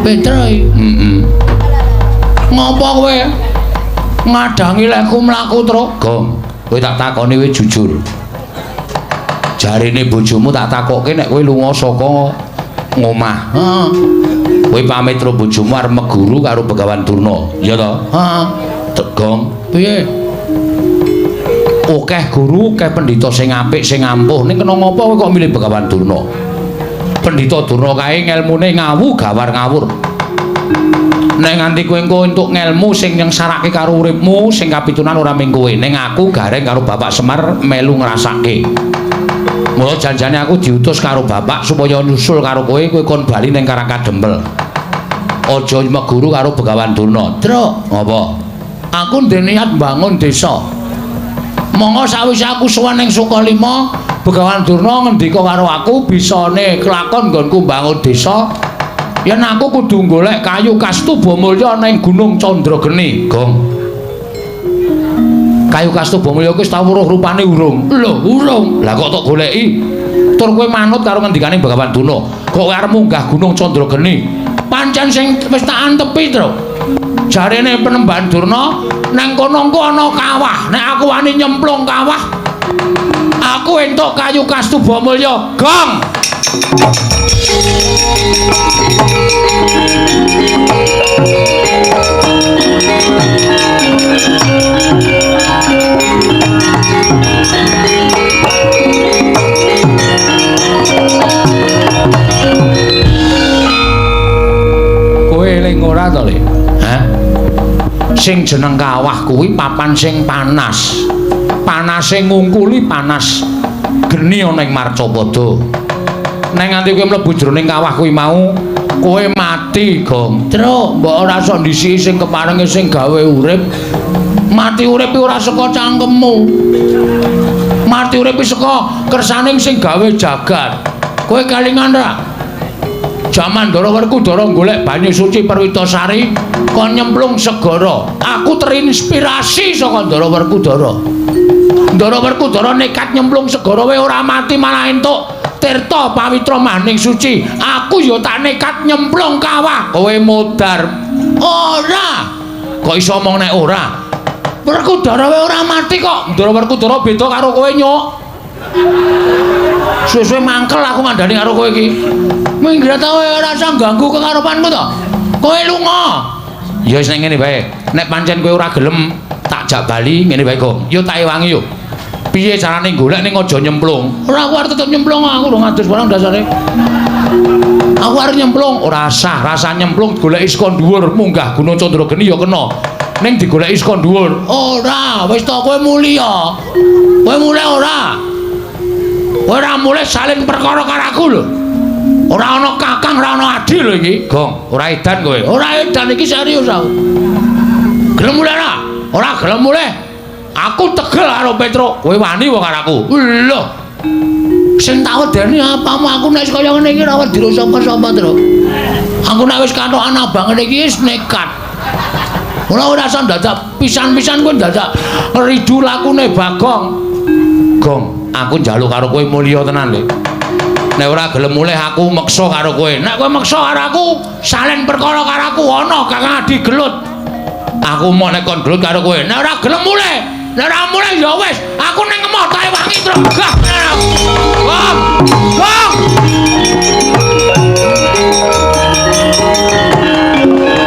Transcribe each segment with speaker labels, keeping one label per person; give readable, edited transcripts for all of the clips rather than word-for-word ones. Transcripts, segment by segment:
Speaker 1: Petro iki. Heeh. Ngopo kowe ngadangi lekku mlaku, Truk? Gong, kowe tak takoni kowe jujur. Jarine bojomu tak takokke nek kowe lunga saka ngomah. Heeh. Kowe pamit karo bojomu arep meguru karo Begawan Durna, iya to? Heeh. Gong, piye? Akeh guru, akeh pendhita sing apik, sing ampuh, ning kena ngopo kowe kok milih Begawan Durna? Pendhita Durna kae ngelmune ngawu gawar ngawur. Nek nganti kowe engko entuk ngelmu sing nyengsarake karo uripmu, sing kapitunan ora mung kowe, ning aku Gareng karo Bapak Semar melu ngrasake. Mula janjane aku diutus karo bapak supaya nyusul karo kowe, kowe kon bali ning Karangkadempel. Aja meguru karo Begawan Durna. Truk, ngopo? Aku ndek niat mbangun desa. Monggo sawise aku sowan ning Sukalima, Begawan Durna ngendika karo aku bisane kelakon nggonku mbangun desa. Yen aku kudu golek kayu kastuba mulya ning Gunung Candrageni. Gong. Kayu kastuba mulya kuwi wis tau weruh rupane urung? Lho, urung. Lah kok tok goleki? Tur kowe manut karo ngendikane Begawan Durna. Kok kowe arep munggah Gunung Candrageni? Pancen sing wis tak antepi, Truk. Jarene Penemban Durna nang kono engko ana kawah. Nek aku wani nyemplung kawah, aku entuk kayu kastuba mulya. Gong. Kowe eling ora to, Le? Hah? Sing jeneng kawah kuwi papan sing panas. Panase ngungkuli panas geni ana ing Marcapada. Nek nganti kowe mlebu jroning kawah kuwi mau, kowe mati, Gong. Truk, mbok ora sok ndhisiki sing keparenge sing gawe urip. Mati urip iki ora saka cangkemmu. Mati urip iki saka kersaning sing gawe jagat. Kowe kelingan ra? Jaman Ndara Werkudara golek banyu suci Perwitasari kon nyemplung segara. Aku terinspirasi saka Ndara Werkudara. Ndara Werkudara nekat nyemplung segara wae ora mati malah entuk tirta pawitra maning suci. Aku ya tak nekat nyemplung kawah. Kowe modar. Ora. Kok iso omong nek ora? Werkudara wae ora mati kok. Ndara Werkudara beda karo kowe, Nyuk. Suwe-suwe mangkel aku ngandani karo kowe iki. Minggir ta kowe ora usah ganggu kekarepanku to. Kowe lunga. Ya wis nek ngene wae. Nek pancen kowe ora gelem tak jak bali ngene wae, Gong. Yo tak ewangi yo. Piye carane golek ning aja nyemplung? Ora, aku arep tetep nyemplung, aku urung adus barang dasare. Aku arep nyemplung, ora sah, rasa nyemplung goleki saka dhuwur, munggah Gunung Candrageni ya kena. Ning digoleki saka dhuwur. Ora, wis to kowe mulya. Kowe mulih ora? Kowe ora mulih salin perkara karo aku lho. Ora ana kakang, ora ana adi lho iki. Gong, ora edan kowe. Ora edan iki serius aku. Gelem mulih ora? Ora gelem mulih. Aku tegel karo Petruk. Kowe wani wae karo aku. Lho. Sing tak wedeni apamu aku nek kaya ngene iki ora wedi sapa-sapa, Truk. Aku nek wis katokan abang ngene iki wis nekat. Ora ora usah dadak pisan-pisan kowe dadak ridu lakune Bagong. Gong, aku njaluk karo kowe mulya tenan, Le. Nek ora gelem mulih aku meksa karo kowe. Nek kowe meksa karo aku, salen perkara karo aku ana Kakang Adi gelut. Aku mau nek kon gelut karo kowe. Nek ora gelem mulih, nek ora mulih ya wis, aku ning emoh tak ewangi, Truk. Gah. Gong. Gong.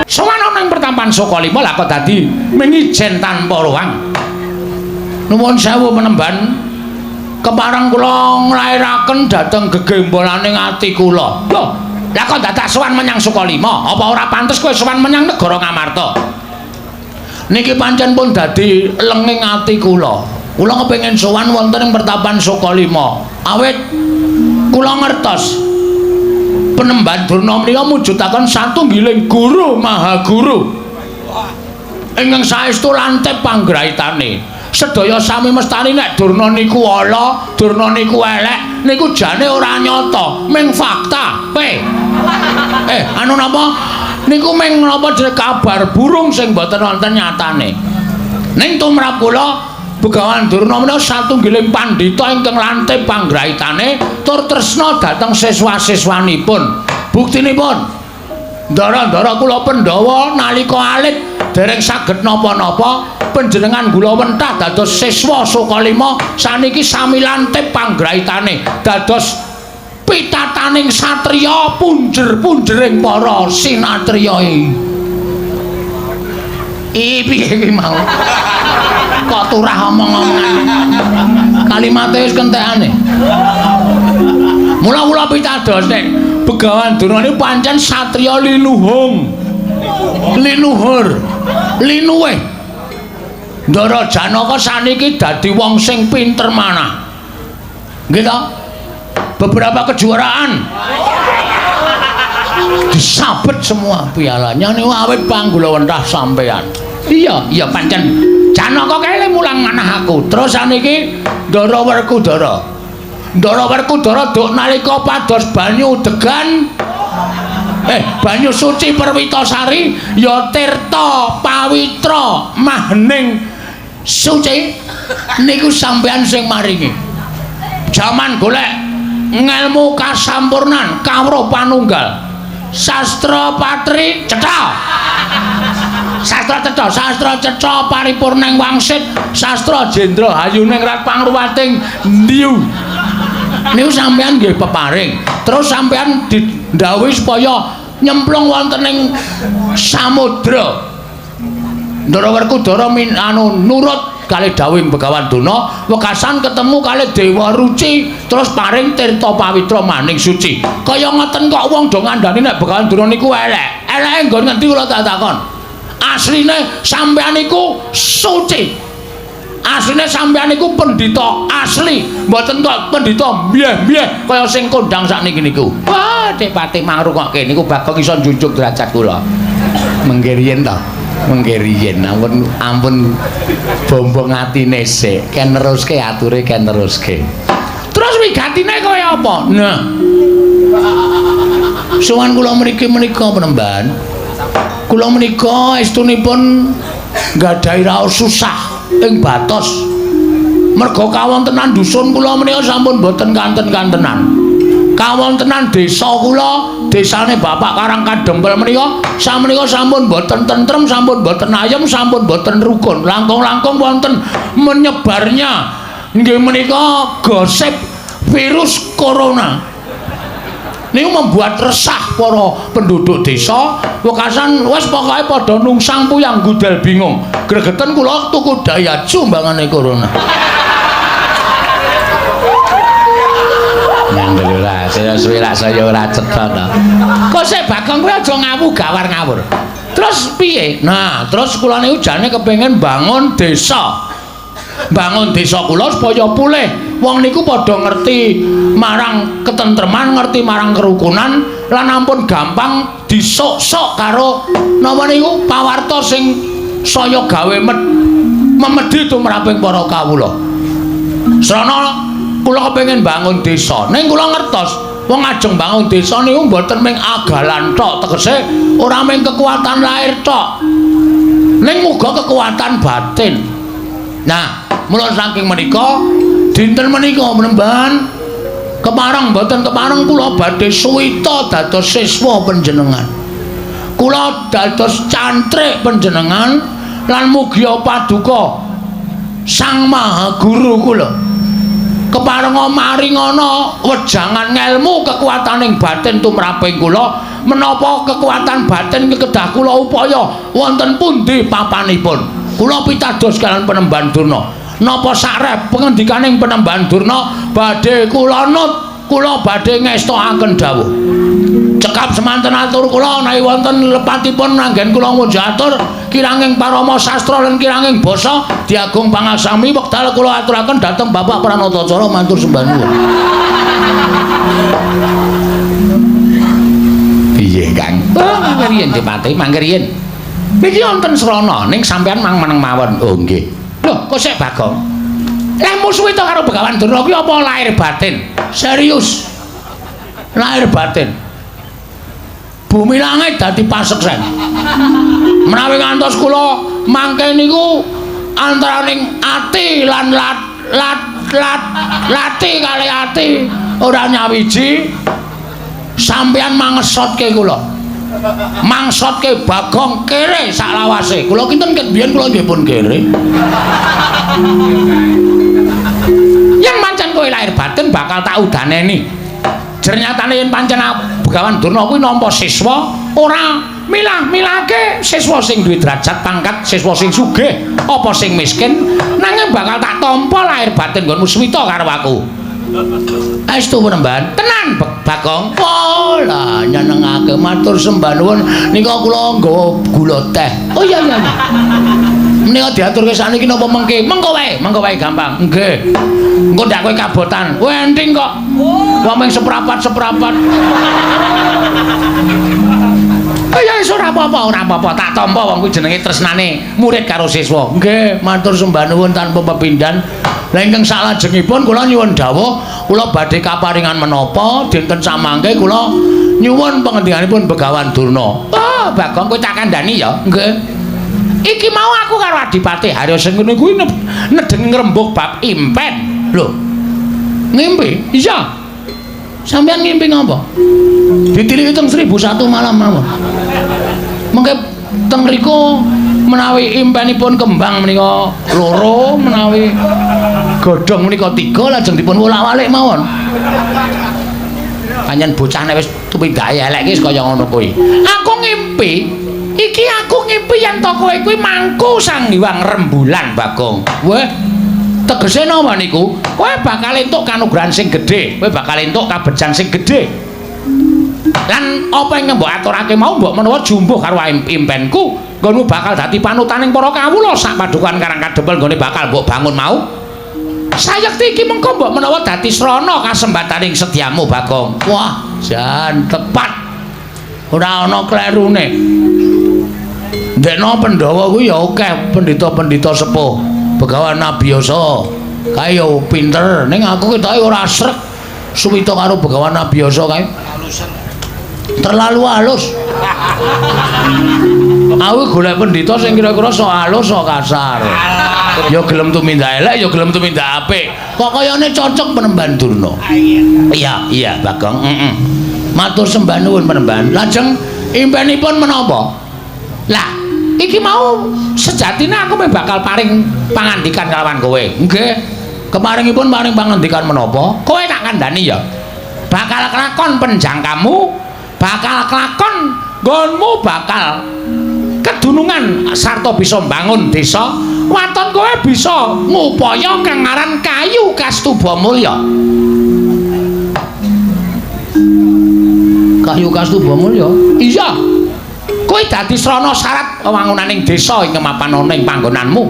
Speaker 1: Sowan ana ing pertampan Sukalima lah kok dadi mengijen tanpa ruang. Nuwun sewu penemban. Kepareng kula nglairaken dhateng gegembolaning ati kula. Lho, lah kok dadak sowan menyang Sukalima? Apa ora pantes kowe sowan menyang negara Ngamarta? Niki pancen pun dadi lenging ati kula. Kula kepengin sowan wonten ing pertapan Sukalima. Awit kula ngertos Penemban Durna menika mujudaken satunggiling guru maha guru. Ingkang saestu lantip panggraitane. Sedaya sami mestani nek Durna niku ala, Durna niku elek, niku jane ora nyata, ming fakta. Pe. Anu napa? Niku ming napa jenenge kabar burung sing mboten wonten nyatane. Ning tumrap kula Begawan Durna menika satunggiling pandhita ingkang lantip panggraitane tur tresna dhateng siswa-siswanipun. Buktinipun Ndara-ndara kula Pandhawa nalika alit dereng saged napa-napa, panjenengan gula wentah dados siswa Sukalima, saniki sami lantip panggraitane dados pitataning satriya punjer-punjering para sinatriya. Piye iki mau? Kok turah omong-omongan. Kalimate wis kentekane. Mula kula pitados nek Begawan Durna niku pancen satriya linuhung. Linuhur. Linuwih. Ndara Janaka saniki dadi wong sing pinter manah. Nggih to? Beberapa kejuaraan disabet semua pialanya niku awit panggulawentah sampean. Iya, iya pancen Janaka kae mulang manah aku. Terus saniki Ndara Werkudara. Ndara Werkudara duk nalika pados banyu degan banyu suci Perwitasari ya tirta pawitra mahning suci niku sampean sing maringi. Jaman golek ngelmu kasampurnan kawruh panunggal. Sastra patri cetha. Sastra cetha, sastra cetha paripurning wangsit, sastra jendra hayuning rat pangruwating ndiyu. Niku sampean nggih peparing. Terus sampean didhawuhi supaya nyemplung wonten ing samudra. Ndara Werkudara nurut kalih dawuhing Begawan Durna, wekasan ketemu kalih Dewa Ruci, terus paring tirta pawitra maning suci. Kaya ngoten kok wong do ngandani nek Begawan Durna niku elek. Eleke nggon ngendi kula tak takon. Asline sampean niku suci. Asline sampean niku pendhita asli, mboten kok pendhita mbyeh-mbyeh kaya sing kondang sakniki niku. Wah, Dik Patih mangrungokke niku Bagong iso njunjung derajat kula. Mengke riyen to. Mengke riyen ampun ampun bombong atine sik, ken neruske ature ken neruske. Terus wigatine kaya apa? Nah. Sowan kula mriki menika penemban. Kula menika estunipun nggadahi raos susah ing batos. Merga kawontenan dusun kula menika sampun boten kanten-kantenan. Kawontenan desa kula, desane Bapak Karang Kadempel menika samenika sampun boten tentrem, sampun boten ayem, sampun boten rukun. Langkung-langkung wonten menyebarnya nggih menika gosip virus corona. Niku membuat resah para penduduk desa, wekasan wis pokoke padha nungsang puyang gudel bingung. Gregeten kula tuku Daihatsu mbangane corona. Ngandel ora, saya suwe rak saya ora cetha to. Kok sik Bagong kuwi aja ngawu gawar ngawur. Terus piye? Nah, terus kula niku jane kepengin bangun desa. Bangun desa kula supaya pulih. Wong niku padha ngerti marang ketentreman, ngerti marang kerukunan, lan ampun gampang disok-sok karo napa niku pawarta sing saya gawe memedhi tumraping para kawula. Srana kula kepengin bangun desa. Ning kula ngertos wong ajeng bangun desa niku mboten mung agalan tok, tegese ora mung kekuatan lahir tok. Ning uga kekuatan batin. Nah, mula saking menika dinten menika penemban kepareng mboten kepareng kula badhe suwita dados siswa panjenengan. Kula dados cantrik panjenengan lan mugia paduka Sang Maha Guru kula. Keparenga maringana wejangan ngelmu kekuataning batin tumraping kula, menapa kekuatan batin kedah kula upaya wonten pundi papanipun. Kula pitados kalian Penemban Durna. Napa sakrep pengendikaning Penemban Durna badhe kula nut, kula badhe ngestokaken dawuh. Cekap semanten atur kula menawi wonten lepatipun anggen kula ngunjuk atur kiranging parama sastra lan kiranging basa diagung pangasami wekdal kula aturaken dhateng Bapak Pranatacara matur sembah nuwun. Piye Kang? Oh, mangke riyen Dipati, mangke riyen. Niki wonten srana ning sampean mang meneng mawon. Oh nggih. Lho, kok sik Bagong? Lah musuhe to karo Begawan Durna kuwi apa lahir batin? Serius. Lahir batin. Bumi langit dadi paseksen. Menawi ngantos kula mangke niku antaraning ati lan lat lat lat lati kali ati ora nyawiji sampeyan mangesotke kula. Mangsotke Bagong kere sak lawase. Kula kinten ket biyen kula nggih pun kere. Yen pancen kowe lahir batin bakal tak udaneni. Jernyatane yen pancen Begawan Durna kuwi nampa siswa ora milah-milahke siswa sing duwe derajat pangkat, siswa sing sugih apa sing miskin, nanging bakal tak tampa lahir batin nggonmu swita karo aku. Aestu penemban tenan Bagong. Oh lah nyenengake matur sembah nuwun nika kula nggawa gula teh. Oh iya iya. Menika diaturke sakniki napa mengke? Mengko wae gampang. Nggih. Engko ndak kowe kabotan. Kowe enting kok. Wong mung seprapat-seprapat. Oh ya wis ora apa-apa, ora apa-apa. Tak tampa wong kuwi jenenge tresnane murid karo siswa. Nggih, matur sembah nuwun tanpa pepindhan. Lah ingkang salajengipun kula nyuwun dawuh, kula badhe kaparingan menapa dinten samangke kula nyuwun pangendikaanipun Begawan Durna. Oh, Bagong kowe tak kandhani ya. Nggih. Iki mau aku karo Adipati Harya Sengkuni kuwi nedeng ngrembug bab impen. Lho. Ngimpi? Iya. Sampeyan ngimpi ngapa? Ditiliki teng 1001 malam mawon. Mengke teng mriku menawi impenipun kembang menika loro, menawi godhong menika 3 lajeng dipun wolak-walik mawon. Pancen bocah nek wis tumindake elek iki kaya ngono kuwi. Aku ngimpi, iki aku ngimpi yen to kowe kuwi mangku Sang Hyang Rembulan Bagong. Weh, tegese napa niku? Kowe bakal entuk kanugrahan sing gedhe, kowe bakal entuk kabejan sing gedhe. Lan apa ingkang mbok aturake mau mbok menawa jumbuh karo impenku, nggonmu bakal dadi panutaning para kawula sak padukuhan Karang Kadempel nggone bakal mbok bangun mau. Sayekti iki mengko mbok menawa dadi srana kasembataning sedyamu Bagong. Wah, jan tepat. Ora ana klerune. Ndekno Pandhawa kuwi ya akeh pendhita-pendhita sepuh. Begawan Abiyasa kae ya pinter, ning aku ketoke ora srek suwita karo Begawan Abiyasa kae. Terlalu halus. Aku golek pendhita sing kira-kira sok halus sok kasar. Ya gelem tumindak elek, ya gelem tumindak apik. Kok kayane cocok penemban Durna. Iya, iya Bagong. Heeh. Matur sembah nuwun penemban. Lajeng impenipun menapa? Lah, iki mau sejatine aku meh bakal paring pangandikan kalawan kowe. Nggih. Kemaringipun paring pangandikan menapa? Kowe tak kandhani ya. Bakal kelakon penjangkamu, bakal kelakon nggonmu bakal kedunungan sarta bisa mbangun desa. Waton kowe bisa ngupaya kang aran kayu Kastuba Mulya. Kayu Kastuba Mulya? Iya. Kowe dadi srana syarat wewangunaning desa ing mapan ana ing panggonanmu.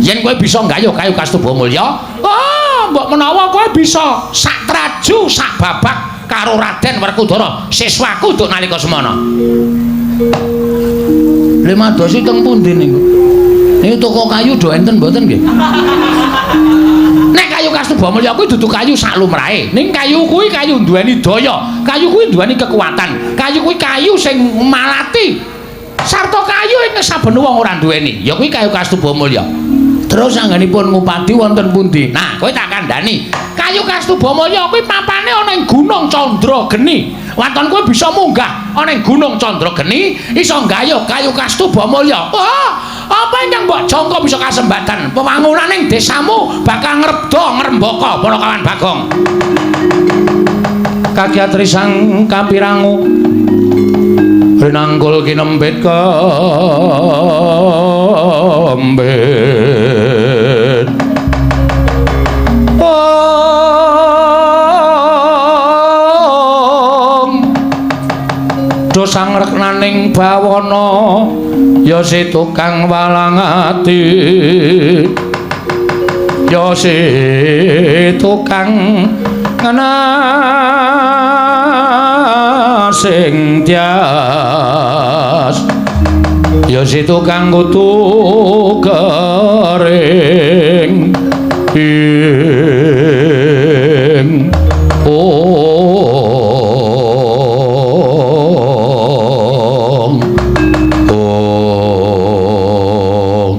Speaker 1: Yen kowe bisa nggayuh kayu Kastuba Mulya, oh, mbok menawa kowe bisa sak traju sak babak karo Raden Werkudara, siswaku duk nalika semana. Lemadosi teng pundi niku? Niku toko kayu do enten mboten nggih? Nek kayu Kastuba Mulya kuwi dudu kayu sak lumrahe. Ning kayu kuwi kayu duweni daya, kayu kuwi duweni kekuatan, kayu kuwi kayu sing malati. Sarta kayu ing saben wong ora duweni, ya kuwi kayu Kastuba Mulya. Terus anggenipun ngupadi wonten pundi? Nah, kowe tak kandhani. Kayu Kastuba Mulya kuwi papane ana ing Gunung Candrageni. Waton kowe bisa munggah ana ing Gunung Candrageni, iso nggayuh kayu Kastuba Mulya. Wah, apa ingkang mbok jangka bisa kasembatan? Wewangunaning desamu bakal ngrebda ngrembaka para kawan Bagong. Kakyatri sang kapirangu rinangkul kinembit kembit. Om do sangreknaning bawana ya si tukang walang ati, ya si tukang sing tias, ya si tukang kutu kering ing ong ong.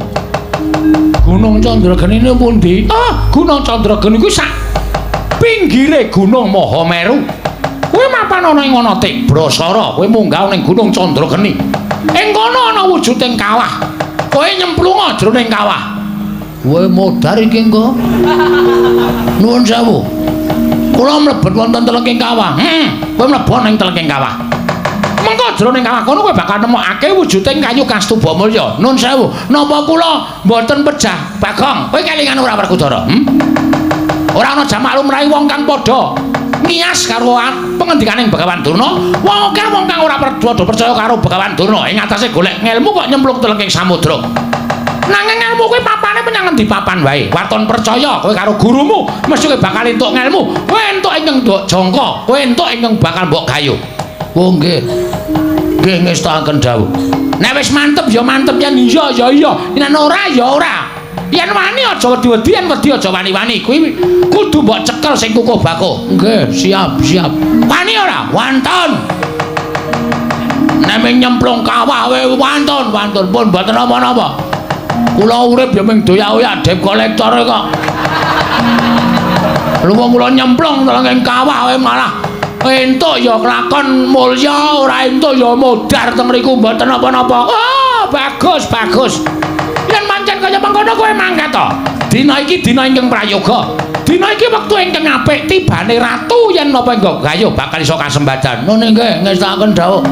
Speaker 1: Gunung Candrageni niku pundi? Ah, Gunung Candrageni kuwi sak pinggire Gunung Mahameru. Kuwi papan ana ing ana Tibrasara, kowe munggah ning Gunung Candrageni. Ing kono ana wujuding kawah. Kowe nyemplunga jroning kawah. Kowe modar iki engko. Nuwun sewu. Kula mlebet wonten telengking kawah. Kowe mlebu ning telengking kawah. Mengko jroning kawah kono kowe bakal nemokake wujuding kayu Kastuba Mulya. Nun sewu, napa kula mboten pejah Bagong? Kowe kelingan ora Werkudara? Ora ana jamak lumrahe wong kang padha ngiyas karo pengendikaning Begawan Durna. Wong akeh wong kang ora padha percaya karo Begawan Durna ing atase golek ngelmu kok nyemplung telengking samudra. Nanging ngelmu kuwi papane menyang endi papan wae. Waton percaya kowe karo gurumu, mesti kowe bakal entuk ngelmu. Kowe entuk ingkang mbok jangka, kowe entuk ingkang bakal mbok gayuh. Oh nggih. Nggih ngestakaken dawuh. Nek wis mantep ya mantep, yen iya ya iya, yen ora ya ora. Yen wani aja wedi-wedi, yen wedi aja wani-wani. Kuwi kudu mbok cekel sing kukuh bakuh. Nggih, siap, siap. Wani ora? Wantun. Nek ming nyemplung kawah wae wantun, wantun pun mboten napa-napa. Kula urip ya ming doyak-oyak debt collector kok. Lha wong kula nyemplung teng kawah wae malah entuk ya kelakon mulya, ora entuk ya modar teng mriku mboten napa-napa. Oh, bagus, bagus. Yen pancen kaya mengkono kowe mangkat to. Dina iki dina ingkang prayoga. Dina iki wektu ingkang apik tibane ratu yen napa engko gayuh bakal iso kasembadan. Nun nggih, ngestakaken dawuh.